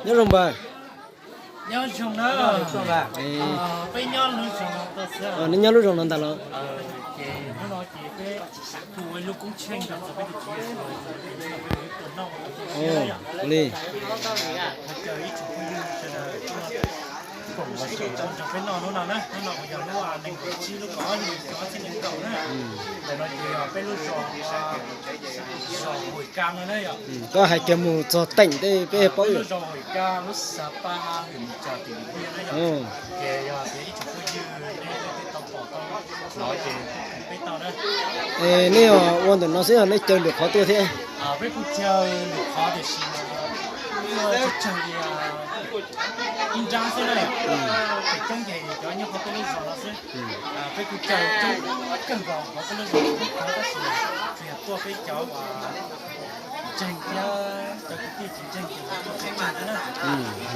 Nyob zoo npawg. Nyob zoo na. Peb nyob lub zos no ntag xwb. Neb nyob lub zos no ntag los? Ces hnub no ces peb hu ua lub koob tsheej rau txog peb tus txiv yawg Suav, hnub no peb ua ib tuas noj ua li. Ces yog thov caw ib tsoom phooj ywg sawv daws tuaj koom lub sij hawm nrog peb noj hnub no na. Hnub no kuj yog hnub nees nkaum tsib lub kaum ob hlis ob txhiab nees nkaum na. Ntawm no ces yog peb lub zos, zos Huam Ka no na yom. Koj hais kiag mus txog teem tej peb paub. Peb lub zos Huam Ka, lub xav Paj Hab, hwm Mus Cos, tim Lis Npiaj na yom. Ces yog tias ib tsoom phooj ywg nej twb tau pom tau hnov ces peb tau na. Nej ua ntawm no xwb os, nej caw lwm qhov tuaj thiab? Peb kuj caw lwm qhov tiam sis mas kuj tsawg tsawg li ib nrab xwb na. Pem coob ces cov nyob hauv peb lub zos no xwb. Peb kuj caw coob kawg nkaus hauv peb lub zos Huam Ka tab sis tsuas yog tuaj peb cov uas ntseeg thiab cov kwv tij tsis ntseeg ces tuaj peb tsawg thiab na.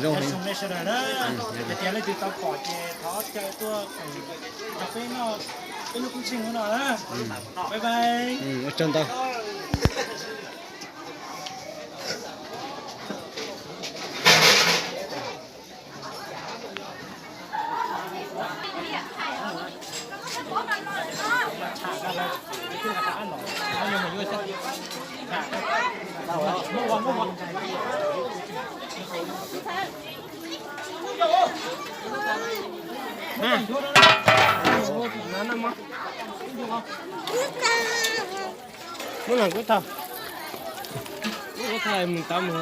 Nyob zoo nej sawv daws na. Hais tias leej twg tau pom ces thov caw tuaj koom nrog peb noj peb lub koob tsheej hnub no na. Bye bye. Ua tsaug ntau. Muab los kuv thau. Kuv thau mus tau mus tawm no.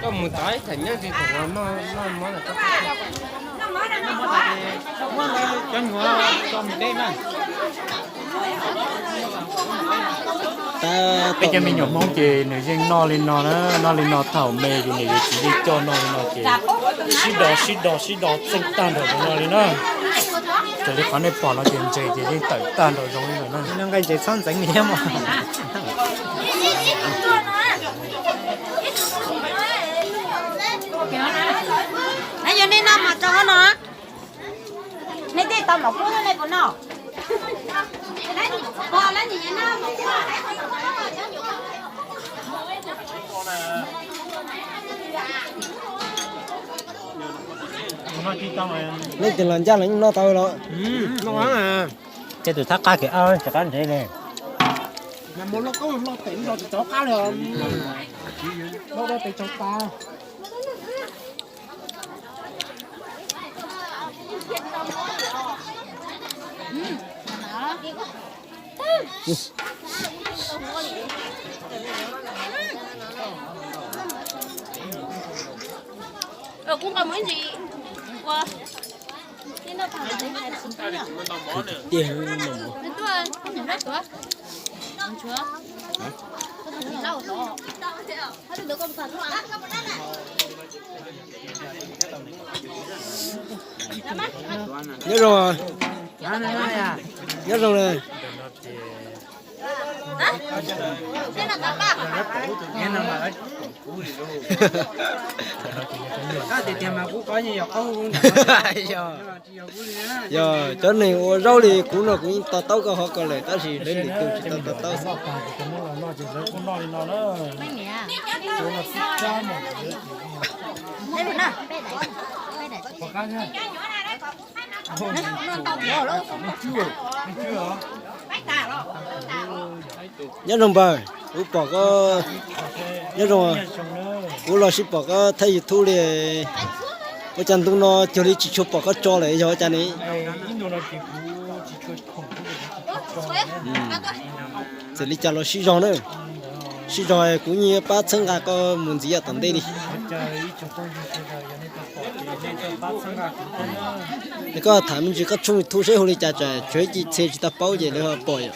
Koj mus tau ib thaj nyob tsis tau noj mov lawm. Cov nyuam tso mus teb na. Peb cov me nyuam Hmoob ces nws yeej noj li no na, noj li no thaum me ces nws yuav txiv yeej coj noj li no ces sib do sib do sib do txeej tag nrho zoov no li na. Raws li qhov nej pom no ces ntses ces yeej tawm tag nrho zoov li lawm na. Nqaij ntses txhob ntxeev thiab mas. Yog nej noj mas rau hauv no. Nej tej tau mov kub nej puas noj? Nej tus los ncaj los yeej noj tau los? Tej tus thab qab kev ab tsis qab ntsev li. Kuv nqa mus ib ntsis ua. Tiag. Nyob zoo. Nyob zoo na. Yog, yog cov neeg ua zaub li kuv no kuv yeej to taub koj qhov ko lawm tab sis lawv lwm tus tsis tau to taub. Nyob zoo npawg, kuv pom koj, nyob zoo, kuv los sib pom koj thaij YouTube li, ua cas ntu no cuag li tsis tshua pom koj tso lawm yog ua cas ne? Txawm li cas los sib zog na, sib zog kuv yeej pab txhawb nqa koj mus ntxiv yav tom ntej li. Es koj tham me ntsis koj tshooj YouTube seb hu li cas, tsam tshuav ib ce txhia tsis tau paub ces lawv ho pom yom.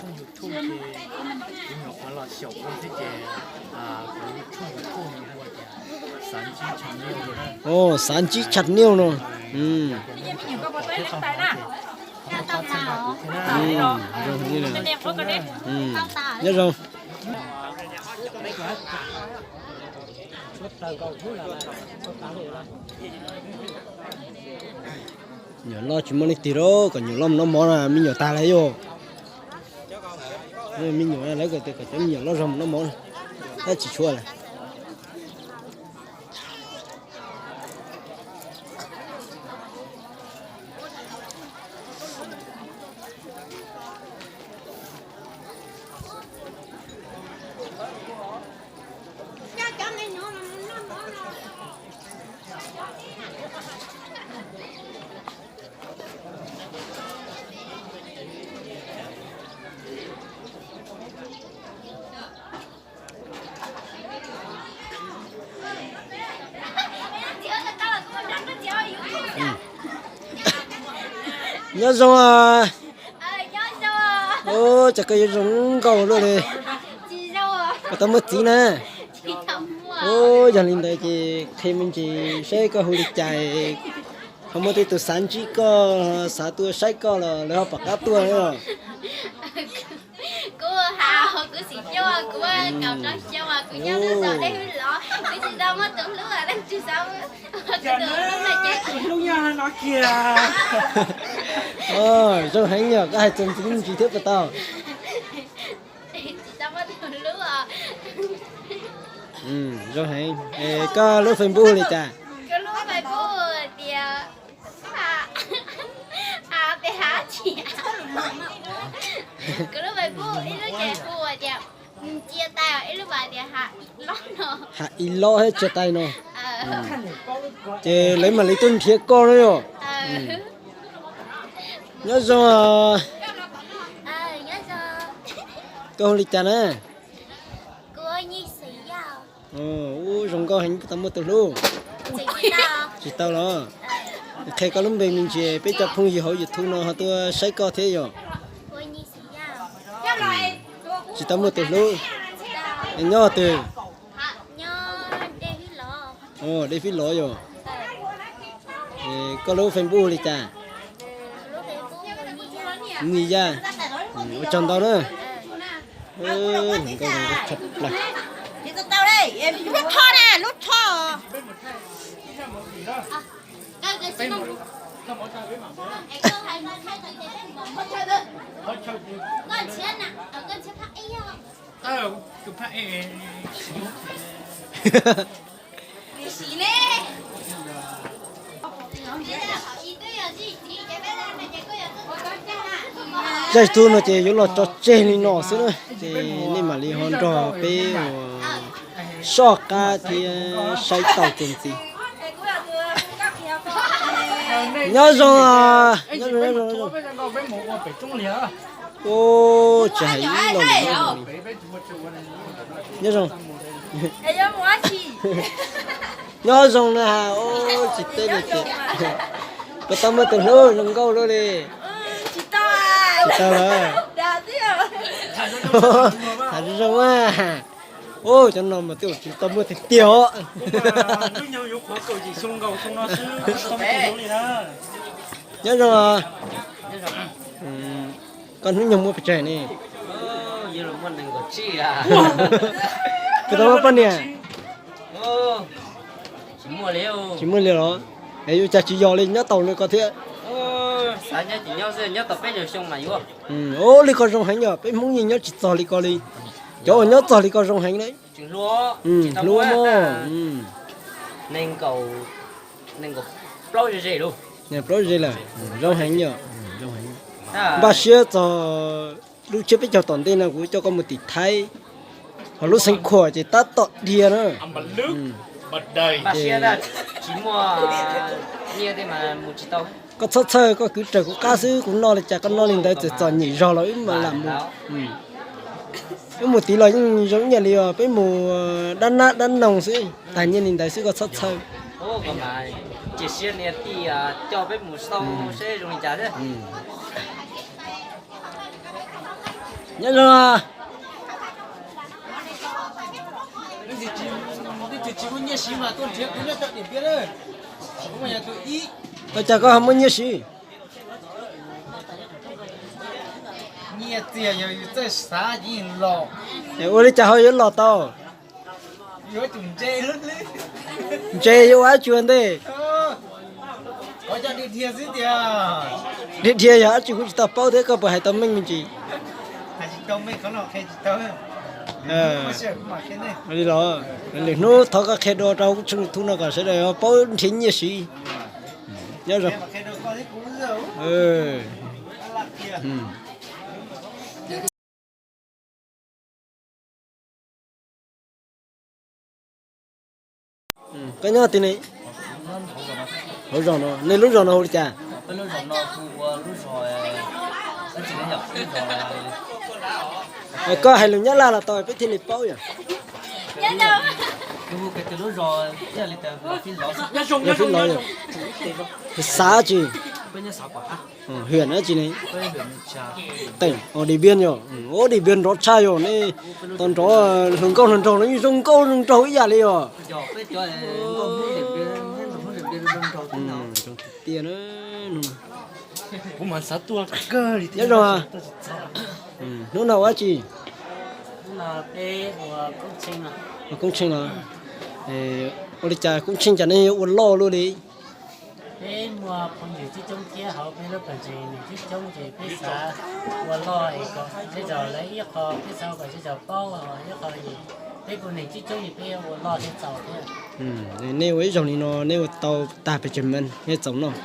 Xav ntsib channel no. Nyob zoo. Nyuam loj tsis muaj leej twg lawm, kom nyuam loj mus noj mov na, me nyuam tag lawm yom. Me nyuam lawv kom tias kom cov me nyuam loj zog mus noj mov na, tab tsis tshua lawm. Nyob zoo. Ua cas koj yuav zoo nkauj luaj li? Koj tau muaj txiv na? Ua yog li ntawd ces qhia me ntsis saib koj hu li cas, ho muaj tej tus xav ntsib koj, xav tuaj saib koj los lawv ho pom qab tuaj os. Kuv hais kuv tsis nyob, kuv kaum rau xyoo, kuv nyob lub zos deb hlub los kuv tsis tau muaj tus hlub, leej twg xav tus hlub no ces hlub nyob no kiag. Zoo heev yog koj hais txuas ntxiv me ntsis thiab puas tau? Tsis tau muaj tus hlub os. Zoo heev. Koj lub Facebook li cas? Kuv lub Facebook tias, a, peb ha tsi. Kuv lub Facebook ib lub ces hu tias cia tais, ib lub pas tias ha ib lob no. Ha ib lob thiab cia tais no. Ces lawv mam li tuaj nrhiav koj na yom. Nyob zoo. Koj hu li cas na? Ub, zoo nkauj heev, tau muaj tus hlub. Tsis tau los? Qhia koj lub npe me ntsis, peb cov phooj ywg hauv YouTube no ho tuaj saib koj thiab yom. Tsis tau muaj tus hlub. Nyob twg? Dej Fib Lov yom. Koj lub Facebook li cas? Ni Yaj. Ua tsaug ntau na. Nkauj zoo nkauj tshaj plaws. Zaj txuj no ces yuav los tso tseg li no xwb na, ces nej mam li ho nrog peb ua soj qab thiab saib taus txuas ntxiv. Nyob zoo, nyob zoo, nyob zoo. Ub, tsis hais ib lo lus. Nyob zoo. Nyob zoo na, tsis teb li tias puas tau muaj tus hlub zoo nkauj luaj li. Tsis tau lawm. Tham zoo zoo mas. Ub, cov no mas twb tsis tau muaj tiag tiag os. Nyob zoo. Koj hnub nyoog muaj pes tsawg ne? Puas tau muaj poj niam? Tsis muaj li los? Es ua cas tsis yog li, nyob taus li ko thiab? Ub, li ko zoo heev yom, peb Hmoob yeej nyob tsis txog li ko li. Cov uas nyob txog li ko zoo heev na. Hlub mog. Plaub ze lawm, zoo heev yom. Npaj siab txog lub tsiab peb caug tom ntej no kuv coj koj mus tim Thaib, ho lub xeev khuam ces tab tom dhia na. Koj txhob txhawj, koj kwv raws kuv qab xwb, kuv noj li cas koj noj li ntawd, txawm txom nyem zog los wb mam lam mus. Wb mus tid los yeej zoo ib yam li os, peb mus dab nab dab noog xwb, tag nyiaj li ntawd xwb, koj txhob txhawj. Nyob zoo. Ua cas koj ho muaj nyiaj siv? Ua li cas ho yuav los tau? Ntse yuav ua dab tsi ua ntej? Dhia dhia yog dab tsi kuv tsis tau paub thiab, koj puas hais tau meej me ntsis? Li los, lwm hnub thov koj qhia dua rau hauv tshooj YouTube no kom sawv daws paub nrhiav nyiaj siv. Nyob zoo. Koj nyob twg ne? Hauv zos no, nej lub zos no hu li cas? Koj hais lus Nyab Laj los tau peb thiaj li paub yom. Yog Fib Lov yom. Xav tsi? Hwm, dab tsi ne? Teem, Điện Biên yom. Ua Điện Biên nrov tshaj yom, nej tau nrov hluas nkauj hluas nraug los yeej zoo nkauj zoo nraug ib yam li os. Tiag na. Nyob zoo. Hnub no ua dab tsi? Ua koob tsheej los? Ua li cas koob tsheej cas nej ua loj luaj li? Peb muaj phooj ywg coob coob thiab hauv peb lub pawg ntseeg neeg coob coob ces peb xav ua loj es kom zej zog lawv ib qho, peb xav kom zej zog paub ib qho es peb kuj neeg coob coob es peb ua loj thiaj txaus thiab. Nej ua ib zaug li no nej ua tau tag pes tsawg mees thiaj txaus noj?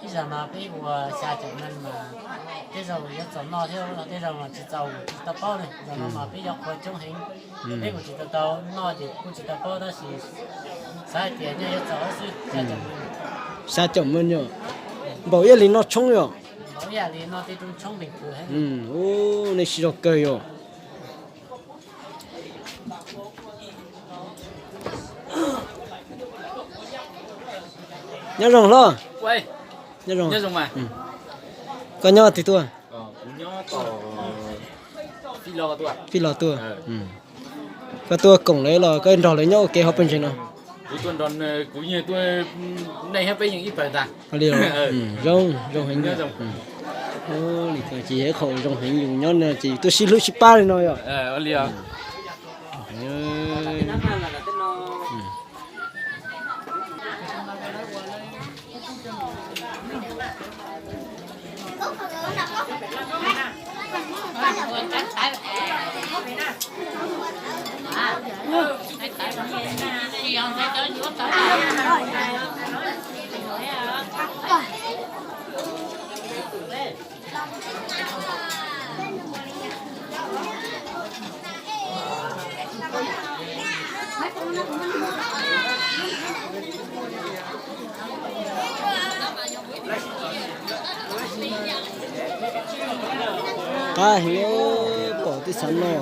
Ib zaug no peb ua xya caum mees mas tej zaum yuav txaus noj thiab, tej zaum mas tsis txaus tsis tau paub ne. Zaum no mas peb yog qhua coob heev, peb kuj tsis tau tau noj ces kuj tsis tau paub tab sis xav hais tias nyaj yuav txaus xwb. Xya caum mees yom. Npaum ib yam li noj tshoob yom. Npaum ib yam li noj tej rooj tshoob peev kws. Nej siv zog kawg yom. Nyob zoo hlob. Nyob zoo. Koj nyob twg tuaj? Fij Los tuaj. Koj tuaj koom lawv los koj nrog lawv nyob ua ke hauv pawg ntseeg no? Li zoo, zoo heev. Ces yog ib qho zoo heev yus nyob no ces yus tuaj sib hlub sib pab li no yom. Qab heev, pom twb xav noj.